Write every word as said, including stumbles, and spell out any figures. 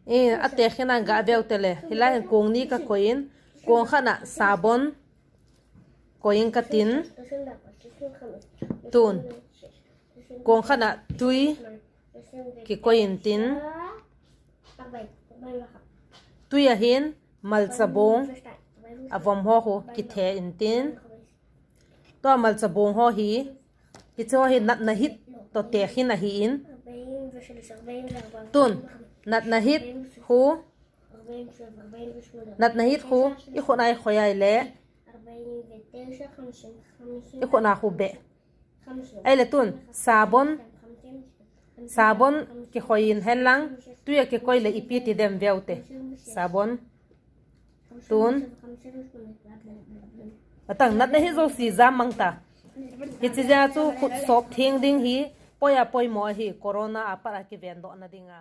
Eh, a tekhin a ga veu te le. Hilai hin kong ni ka koi in, kong khat na sabon koi in ka tin. Tun. Kong khat na tui kikoi in tin. Tui a hin malcha bong a vom ho khu kithe in tin. Tua malcha bong ho hi, hiche ho hi natna hit to tekhin ahi in. Tun, natna hit khu, natna hit khu, i khut a i khoi a ile, i khut a khu be. Ai le tun, sabon, sabon kikhoi in hen lang, tui a kikoi le ipi ti dem veu te. Sabon. Tun. Atang natna hit jouse jam mang ta. Hiche jeh a chu khut sop theng ding hi, poi a poimo ahi, corona a pat a kiven doh na ding a.